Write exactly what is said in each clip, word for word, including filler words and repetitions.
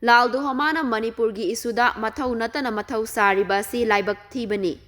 ꯂꯥꯜ ꯗꯨꯍꯣꯃꯥꯅ ꯃꯅꯤꯄꯨꯔꯒꯤ ꯏꯁꯨꯗ ꯃꯊꯧ ꯅꯠꯇꯅ ꯃꯊꯧ ꯁꯥꯔꯤꯕ ꯑꯁꯤ ꯂꯥꯏꯕꯛ ꯊꯤꯕꯅꯤ꯫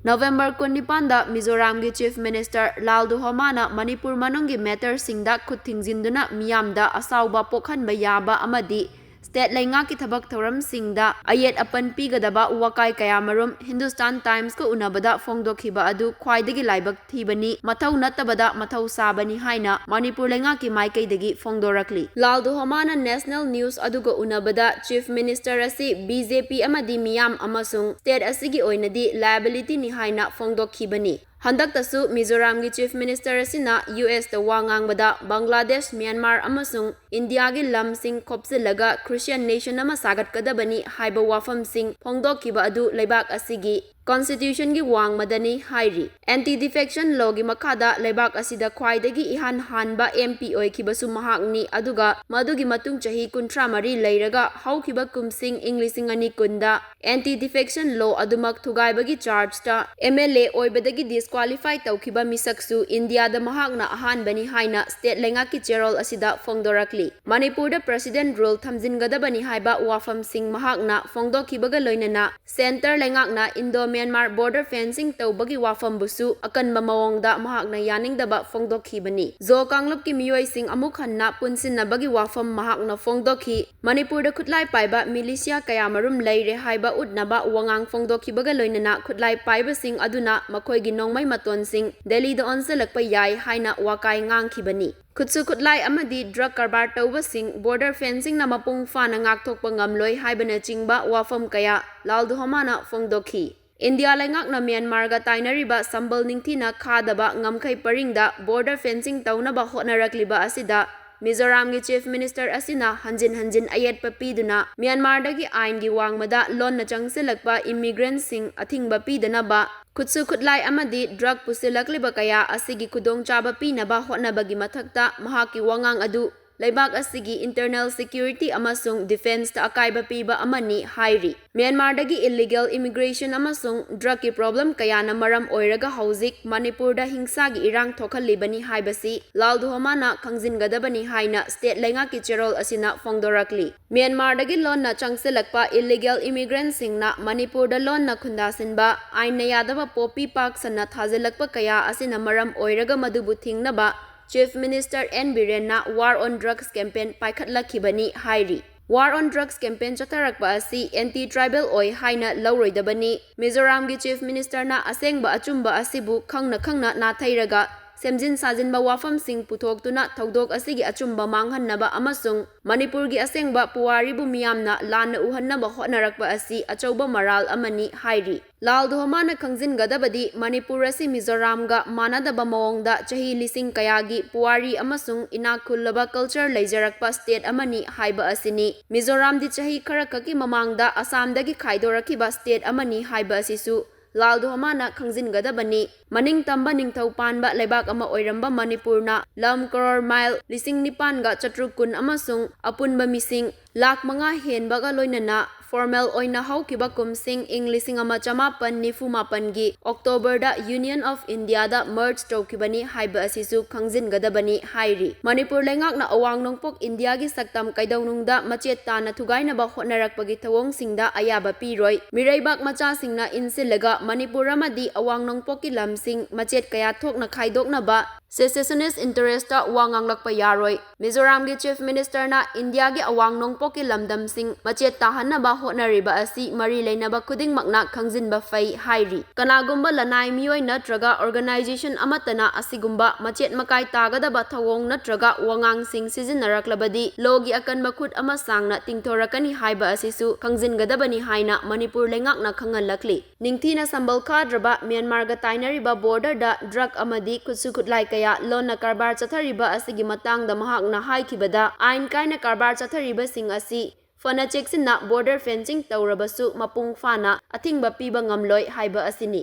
ꯅꯕꯦꯝꯕꯔ ꯀꯨꯟꯅꯤꯄꯥꯟꯗ ꯃꯤꯖꯣꯔꯥꯝꯒꯤ Chief Minister ꯂꯥꯜ ꯗꯨꯍꯣꯃꯥꯅ ꯃꯅꯤꯄꯨꯔ ꯃꯅꯨꯡꯒꯤ matterꯁꯤꯡꯗ ꯈꯨꯠ ꯊꯤꯡꯖꯤꯟꯗꯨꯅ ꯃꯤꯌꯥꯝꯗ ꯑꯁꯥꯎꯕ ꯄꯣꯛꯍꯟꯕ ꯌꯥꯕ ꯑꯃꯗꯤ state ꯂꯩꯉꯥꯛꯀꯤ ꯊꯕꯛ ꯊꯧꯔꯝꯁꯤꯡꯗ ꯑꯌꯦꯠ ꯑꯄꯟ ꯄꯤꯒꯗꯕ ꯋꯥꯀꯥꯏ ꯀꯌꯥꯃꯔꯨꯝ Hindustan Timesꯀ ꯎꯅꯕꯗ ꯐꯣꯡꯗꯣꯛꯈꯤꯕ ꯑꯗꯨ ꯈ꯭ꯋꯥꯏꯗꯒꯤ ꯂꯥꯏꯕꯛ ꯊꯤꯕꯅꯤ, ꯃꯊꯧ ꯅꯠꯇꯕꯗ ꯃꯊꯧ ꯁꯥꯕꯅꯤ ꯍꯥꯏꯅ ꯃꯅꯤꯄꯨꯔ ꯂꯩꯉꯥꯛꯀꯤ ꯃꯥꯏꯀꯩꯗꯒꯤ ꯐꯣꯡꯗꯣꯔꯛꯂꯤ꯫ ꯂꯥꯜ ꯗꯨꯍꯣꯃꯥꯅ National News ꯑꯗꯨꯒ ꯎꯅꯕꯗ Chief Minister ꯑꯁꯤ BJP ꯑꯃꯗꯤ ꯃꯤꯌꯥꯝ ꯑꯃꯁꯨꯡ state ꯑꯁꯤꯒꯤ ꯑꯣꯏꯅꯗꯤ liabilityꯅꯤ ꯍꯥꯏꯅ ꯐꯣꯡꯗꯣꯛꯈꯤꯕꯅꯤ꯫ ꯍꯟꯗꯛꯇꯁꯨ ꯃꯤꯖꯣꯔꯥꯝꯒꯤ Chief Minister ꯑꯁꯤꯅ USꯇ ꯋꯥ ꯉꯥꯡꯕꯗ ꯕꯪꯒ꯭ꯂꯥꯗꯦꯁ, ꯃ꯭ꯌꯥꯟꯃꯥꯔ ꯑꯃꯁꯨꯡ ꯏꯟꯗꯤꯌꯥꯒꯤ ꯂꯝꯁꯤꯡ ꯈꯣꯞꯆꯤꯜꯂꯒ Christian nation ꯑꯃ ꯁꯥꯒꯠꯀꯗꯕꯅꯤ ꯍꯥꯏꯕ ꯋꯥꯐꯝꯁꯤꯡ ꯐꯣꯡꯗꯣꯛꯈꯤꯕ ꯑꯗꯨ ꯂꯩꯕꯥꯛ ꯑꯁꯤꯒꯤ Constitutionꯒꯤ ꯋꯥꯡꯃꯗꯅꯤ ꯍꯥꯏꯔꯤ꯫ Anti Defection Lawꯒꯤ ꯃꯈꯥꯗ ꯂꯩꯕꯥꯛ ꯑꯁꯤꯗ ꯈ꯭ꯋꯥꯏꯗꯒꯤ ꯏꯍꯥꯟ ꯍꯥꯟꯕ MP ꯑꯣꯏꯈꯤꯕꯁꯨ ꯃꯍꯥꯛꯅꯤ, ꯑꯗꯨꯒ ꯃꯗꯨꯒꯤ ꯃꯇꯨꯡ ꯆꯍꯤ ꯀꯨꯟꯊ꯭ꯔꯥ ꯃꯔꯤ ꯂꯩꯔꯒ ꯍꯧꯈꯤꯕ ꯀꯨꯝꯁꯤꯡ ꯏꯪ ꯂꯤꯁꯤꯡ ꯑꯅꯤ ꯀꯨꯟꯗ Anti Defection Law ꯑꯗꯨꯃꯛ ꯊꯨꯒꯥꯏꯕꯒꯤ chargeꯇ MLA ꯑꯣꯏꯕꯗꯒꯤ disqualify ꯇꯧꯈꯤꯕ ꯃꯤꯁꯛꯁꯨ ꯏꯟꯗꯤꯌꯥꯗ ꯃꯍꯥꯛꯅ ꯑꯍꯥꯟꯕꯅꯤ ꯍꯥꯏꯅ state ꯂꯩꯉꯥꯛꯀꯤ ꯆꯦꯔꯣꯜ ꯑꯁꯤꯗ ꯐꯣꯡꯗꯣꯔꯛꯂꯤ꯫ ꯃꯅꯤꯄꯨꯔꯗ President Rule ꯊꯝꯖꯤꯟꯒꯗꯕꯅꯤ ꯍꯥꯏꯕ ꯋꯥꯐꯝꯁꯤꯡ ꯃꯍꯥꯛꯅ ꯐꯣꯡꯗꯣꯛꯈꯤꯕꯒ ꯂꯣꯏꯅꯅ Centre ꯂꯩꯉꯥꯛꯅ Indo-Myanmar border fencing ꯇꯧꯕꯒꯤ ꯋꯥꯐꯝꯕꯨꯁꯨ ꯑꯀꯟꯕ ꯃꯑꯣꯡꯗ ꯃꯍꯥꯛꯅ ꯌꯥꯅꯤꯡꯗꯕ ꯐꯣꯡꯗꯣꯛꯈꯤꯕꯅꯤ꯫ ꯖꯣ ꯀꯥꯡꯂꯨꯞꯀꯤ ꯃꯤꯑꯣꯏꯁꯤꯡ ꯑꯃꯨꯛ ꯍꯟꯅ ꯄꯨꯟꯁꯤꯟꯅꯕꯒꯤ ꯋꯥꯐꯝ ꯃꯍꯥꯛꯅ ꯐꯣꯡꯗꯣꯛꯈꯤ꯫ ꯃꯅꯤꯄꯨꯔꯗ ꯈꯨꯠꯂꯥꯏ ꯄꯥꯏꯕ militia ꯀꯌꯥꯃꯔꯨꯝ ꯂꯩꯔꯦ ꯍꯥꯏꯕ ꯎꯠꯅꯕ ꯋꯥꯉꯥꯡ ꯐꯣꯡꯗꯣꯛꯈꯤꯕꯒ ꯂꯣꯏꯅꯅ ꯈꯨꯠꯂꯥꯏ ꯄꯥꯏꯕꯁꯤꯡ ꯑꯗꯨꯅ ꯃꯈꯣꯏꯒꯤ ꯅꯣꯡꯃꯩ ꯃꯇꯣꯟꯁꯤꯡ ꯗꯦꯜꯂꯤꯗ ꯑꯣꯟꯁꯤꯜꯂꯛꯄ ꯌꯥꯏ ꯍꯥꯏꯅ ꯋꯥꯀꯥꯏ ꯉꯥꯡꯈꯤꯕꯅꯤ꯫ ꯈꯨꯠꯁꯨ ꯈꯨꯠꯂꯥꯏ ꯑꯃꯗꯤ drug ꯀꯔꯕꯥꯔ ꯇꯧꯕꯁꯤꯡ border fencingꯅ ꯃꯄꯨꯡ ꯐꯥꯅ ꯉꯥꯛꯊꯣꯛꯄ ꯉꯝꯂꯣꯏ ꯍꯥꯏꯕꯅꯆꯤꯡꯕ ꯋꯥꯐꯝ ꯀꯌꯥ ꯂꯥꯜ ꯗꯨꯍꯣꯃꯥꯅ ꯐꯣꯡꯗꯣꯛꯈꯤ꯫ ꯏꯟꯗꯤꯌꯥ ꯂꯩꯉꯥꯛꯅ ꯃ꯭ꯌꯥꯟꯃꯥꯔꯒ ꯇꯥꯏꯅꯔꯤꯕ ꯁꯝꯕꯜ ꯅꯤꯡꯊꯤꯅ ꯈꯥꯗꯕ ꯉꯝꯈꯩ ꯄꯔꯤꯡꯗ border fencing ꯇꯧꯅꯕ ꯍꯣꯠꯅꯔꯛꯂꯤꯕ ꯑꯁꯤꯗ ꯃꯤꯖꯣꯔꯥꯝꯒꯤ Chief Minister ꯑꯁꯤꯅ ꯍꯟꯖꯤꯟ ꯍꯟꯖꯤꯟ ꯑꯌꯦꯠꯄ ꯄꯤꯗꯨꯅ ꯃ꯭ꯌꯥꯟꯃꯥꯔꯗꯒꯤ ꯑꯥꯏꯟꯒꯤ ꯋꯥꯡꯃꯗ ꯂꯣꯟꯅ ꯆꯪꯁꯤꯜꯂꯛꯄ immigrantꯁꯤꯡ ꯑꯊꯤꯡꯕ ꯄꯤꯗꯅꯕ, ꯈꯨꯠꯁꯨ ꯈꯨꯠꯂꯥꯏ ꯑꯃꯗꯤ drug ꯄꯨꯁꯤꯜꯂꯛꯂꯤꯕ ꯀꯌꯥ ꯑꯁꯤꯒꯤ ꯈꯨꯗꯣꯡꯆꯥꯕ ꯄꯤꯅꯕ ꯍꯣꯠꯅꯕꯒꯤ ꯃꯊꯛꯇ ꯃꯍꯥꯛꯀꯤ ꯋꯥꯉꯥꯡ ꯑꯗꯨ ꯂꯩꯕꯥꯛ ꯑꯁꯤꯒꯤ internal security ꯑꯃꯁꯨꯡ defenceꯇ ꯑꯀꯥꯏꯕ ꯄꯤꯕ ꯑꯃꯅꯤ ꯍꯥꯏꯔꯤ꯫ ꯃ꯭ꯌꯥꯟꯃꯥꯔꯗꯒꯤ illegal immigration ꯑꯃꯁꯨꯡ drugꯀꯤ problem ꯀꯌꯥꯅ ꯃꯔꯝ ꯑꯣꯏꯔꯒ ꯍꯧꯖꯤꯛ ꯃꯅꯤꯄꯨꯔꯗ ꯍꯤꯡꯁꯥꯒꯤ ꯏꯔꯥꯡ ꯊꯣꯛꯍꯜꯂꯤꯕꯅꯤ ꯍꯥꯏꯕꯁꯤ ꯂꯥꯜ ꯙꯨꯍꯣꯃꯥꯅ ꯈꯪꯖꯤꯟꯒꯗꯕꯅꯤ ꯍꯥꯏꯅ state ꯂꯩꯉꯥꯛꯀꯤ ꯆꯦꯔꯣꯜ ꯑꯁꯤꯅ ꯐꯣꯡꯗꯣꯔꯛꯂꯤ꯫ ꯃ꯭ꯌꯥꯟꯃꯥꯔꯗꯒꯤ ꯂꯣꯟꯅ ꯆꯪꯁꯤꯜꯂꯛꯄ illegal immigrantꯁꯤꯡꯅ ꯃꯅꯤꯄꯨꯔꯗ ꯂꯣꯟꯅ ꯈꯨꯟꯗꯥꯁꯤꯟꯕ, ꯑꯥꯏꯟꯅ ꯌꯥꯗꯕ poppy ꯄꯥꯛ ꯁꯟꯅ ꯊꯥꯖꯤꯜꯂꯛꯄ ꯀꯌꯥ ꯑꯁꯤꯅ ꯃꯔꯝ ꯑꯣꯏꯔꯒ ꯃꯗꯨꯕꯨ ꯊꯤꯡꯅꯕ Chief Minister N ꯕꯤꯔꯦꯟꯅ War on Drugs campaign ꯄꯥꯏꯈꯠꯂꯛꯈꯤꯕꯅꯤ ꯍꯥꯏꯔꯤ꯫ War on Drugs campaign ꯆꯠꯊꯔꯛꯄ ꯑꯁꯤ anti tribal ꯑꯣꯏ ꯍꯥꯏꯅ ꯂꯧꯔꯣꯏꯗꯕꯅꯤ꯫ ꯃꯤꯖꯣꯔꯥꯝꯒꯤ Chief Ministerꯅ ꯑꯁꯦꯡꯕ ꯑꯆꯨꯝꯕ ꯑꯁꯤꯕꯨ ꯈꯪꯅ ꯈꯪꯅ ꯅꯥꯊꯩꯔꯒ ꯁꯦꯝꯖꯤꯟ ꯁꯥꯖꯤꯟꯕ ꯋꯥꯐꯝꯁꯤꯡ ꯄꯨꯊꯣꯛꯇꯨꯅ ꯊꯧꯗꯣꯛ ꯑꯁꯤꯒꯤ ꯑꯆꯨꯝꯕ ꯃꯥꯡꯍꯟꯅꯕ ꯑꯃꯁꯨꯡ ꯃꯅꯤꯄꯨꯔꯒꯤ ꯑꯁꯦꯡꯕ ꯄꯨꯋꯥꯔꯤꯕꯨ ꯃꯤꯌꯥꯝꯅ ꯂꯥꯟꯅ ꯎꯍꯟꯅꯕ ꯍꯣꯠꯅꯔꯛꯄ ꯑꯁꯤ ꯑꯆꯧꯕ ꯃꯔꯥꯜ ꯑꯃꯅꯤ ꯍꯥꯏꯔꯤ꯫ ꯂꯥꯜ ꯙꯨꯍꯣꯃꯥꯅ ꯈꯪꯖꯤꯟꯒꯗꯕꯗꯤ ꯃꯅꯤꯄꯨꯔ ꯑꯁꯤ ꯃꯤꯖꯣꯔꯥꯝꯒ ꯃꯥꯟꯅꯗꯕ ꯃꯑꯣꯡꯗ ꯆꯍꯤ ꯂꯤꯁꯤꯡ ꯀꯌꯥꯒꯤ ꯄꯨꯋꯥꯔꯤ ꯑꯃꯁꯨꯡ ꯏꯅꯥꯛ ꯈꯨꯜꯂꯕ culture ꯂꯩꯖꯔꯛꯄ state ꯑꯃꯅꯤ ꯍꯥꯏꯕ ꯑꯁꯤꯅꯤ꯫ ꯃꯤꯖꯣꯔꯥꯝꯗꯤ ꯆꯍꯤ ꯈꯔꯈꯛꯀꯤ ꯃꯃꯥꯡꯗ ꯑꯁꯥꯝꯗꯒꯤ ꯈꯥꯏꯗꯣꯔꯛꯈꯤꯕ state ꯑꯃꯅꯤ ꯍꯥꯏꯕ ꯑꯁꯤꯁꯨ ꯂꯥꯜ ꯙꯨꯍꯣꯃꯥꯅ ꯈꯪꯖꯤꯟꯒꯗꯕꯅꯤ꯫ ꯃꯅꯤꯡꯇꯝꯕ ꯅꯤꯡꯊꯧ ꯄꯥꯟꯕ ꯂꯩꯕꯥꯛ ꯑꯃ ꯑꯣꯏꯔꯝꯕ ꯃꯅꯤꯄꯨꯔꯅ ꯂꯝ ꯀꯔꯣꯔ ꯃꯥꯏꯜ ꯂꯤꯁꯤꯡ ꯅꯤꯄꯥꯟꯒ ꯆꯥꯇ꯭ꯔꯨꯛ ꯀꯨꯟ ꯑꯃꯁꯨꯡ ꯑꯄꯨꯟꯕ ꯃꯤꯁꯤꯡ ꯂꯥꯈ ꯃꯉꯥ ꯍꯦꯟꯕꯒ ꯂꯣꯏꯅꯅ formal ꯑꯣꯏꯅ ꯍꯧꯈꯤꯕ ꯀꯨꯝꯁꯤꯡ ꯏꯪ ꯂꯤꯁꯤꯡ ꯑꯃ ꯆꯃꯥꯄꯟ ꯅꯤꯐꯨ ꯃꯥꯄꯟꯒꯤ Octoberꯗ Union of Indiaꯗ merge ꯇꯧꯈꯤꯕꯅꯤ ꯍꯥꯏꯕ ꯑꯁꯤꯁꯨ ꯈꯪꯖꯤꯟꯒꯗꯕꯅꯤ ꯍꯥꯏꯔꯤ꯫ ꯃꯅꯤꯄꯨꯔ ꯂꯩꯉꯥꯛꯅ ꯑꯋꯥꯡ ꯅꯣꯡꯄꯣꯛ ꯏꯟꯗꯤꯌꯥꯒꯤ ꯁꯛꯇꯝ ꯀꯩꯗꯧꯅꯨꯡꯗ ꯃꯆꯦꯠ ꯇꯥꯅ ꯊꯨꯒꯥꯏꯅꯕ ꯍꯣꯠꯅꯔꯛꯄꯒꯤ ꯊꯧꯑꯣꯡꯁꯤꯡꯗ ꯑꯌꯥꯕ ꯄꯤꯔꯣꯏ꯫ ꯃꯤꯔꯩꯕꯥꯛ ꯃꯆꯥꯁꯤꯡꯅ ꯏꯟꯁꯤꯜꯂꯒ ꯃꯅꯤꯄꯨꯔ ꯑꯃꯗꯤ ꯑꯋꯥꯡ ꯅꯣꯡꯄꯣꯛꯀꯤ ꯂꯝꯁꯤꯡ ꯃꯆꯦꯠ ꯀꯌꯥ ꯊꯣꯛꯅ ꯈꯥꯏꯗꯣꯛꯅꯕ secessionist interestꯇ ꯋꯥ ꯉꯥꯡꯂꯛꯄ ꯌꯥꯔꯣꯏ꯫ ꯃꯤꯖꯣꯔꯥꯝꯒꯤ Chief Ministerꯅ ꯏꯟꯗꯤꯌꯥꯒꯤ ꯑꯋꯥꯡ ꯅꯣꯡꯄꯣꯛꯀꯤ ꯂꯝꯗꯝꯁꯤꯡ ꯃꯆꯦꯠ ꯇꯥꯍꯟꯅꯕ ꯍꯣꯠꯅꯔꯤꯕ ꯑꯁꯤ ꯃꯔꯤ ꯂꯩꯅꯕ ꯈꯨꯗꯤꯡꯃꯛꯅ ꯈꯪꯖꯤꯟꯕ ꯐꯩ ꯍꯥꯏꯔꯤ꯫ ꯀꯅꯥꯒꯨꯝꯕ ꯂꯅꯥꯏ ꯃꯤꯑꯣꯏ ꯅꯠꯇ꯭ꯔꯒ organization ꯑꯃꯠꯇꯅ ꯑꯁꯤꯒꯨꯝꯕ ꯃꯆꯦꯠ ꯃꯀꯥꯏ ꯇꯥꯒꯗꯕ ꯊꯧꯑꯣꯡ ꯅꯠꯇ꯭ꯔꯒ ꯋꯥꯉꯥꯡꯁꯤꯡ ꯁꯤꯖꯤꯟꯅꯔꯛꯂꯕꯗꯤ lawꯒꯤ ꯑꯀꯟꯕ ꯈꯨꯠ ꯑꯃ ꯁꯥꯡꯅ ꯇꯤꯡꯊꯣꯔꯛꯀꯅꯤ ꯍꯥꯏꯕ ꯑꯁꯤꯁꯨ ꯈꯪꯖꯤꯟꯒꯗꯕꯅꯤ ꯍꯥꯏꯅ ꯃꯅꯤꯄꯨꯔ ꯂꯩꯉꯥꯛꯅ ꯈꯪꯍꯜꯂꯛꯂꯤ꯫ ꯅꯤꯡꯊꯤꯅ ꯁꯝꯕꯜ ꯈꯥꯗ꯭ꯔꯕ ꯃ꯭ꯌꯥꯟꯃꯥꯔꯒ ꯇꯥꯏꯅꯔꯤꯕ borderꯗ drug ꯑꯃꯗꯤ ꯈꯨꯠꯁꯨ ꯈꯨꯠꯂꯥꯏ ꯀꯌꯥ ꯂꯣꯟꯅ ꯀꯔꯕꯥꯔ ꯆꯠꯊꯔꯤꯕ ꯑꯁꯤꯒꯤ ꯃꯇꯥꯡꯗ ꯃꯍꯥꯛꯅ ꯍꯥꯏꯈꯤꯕꯗ, ꯑꯥꯏꯟ ꯀꯥꯏꯅ ꯀꯔꯕꯥꯔ ꯆꯠꯊꯔꯤꯕꯁꯤꯡ ꯑꯁꯤ ꯐꯅ ꯆꯦꯛꯁꯤꯟꯅ border fencing ꯇꯧꯔꯕꯁꯨ ꯃꯄꯨꯡ ꯐꯥꯅ ꯑꯊꯤꯡꯕ ꯄꯤꯕ ꯉꯝꯂꯣꯏ ꯍꯥꯏꯕ ꯑꯁꯤꯅꯤ꯫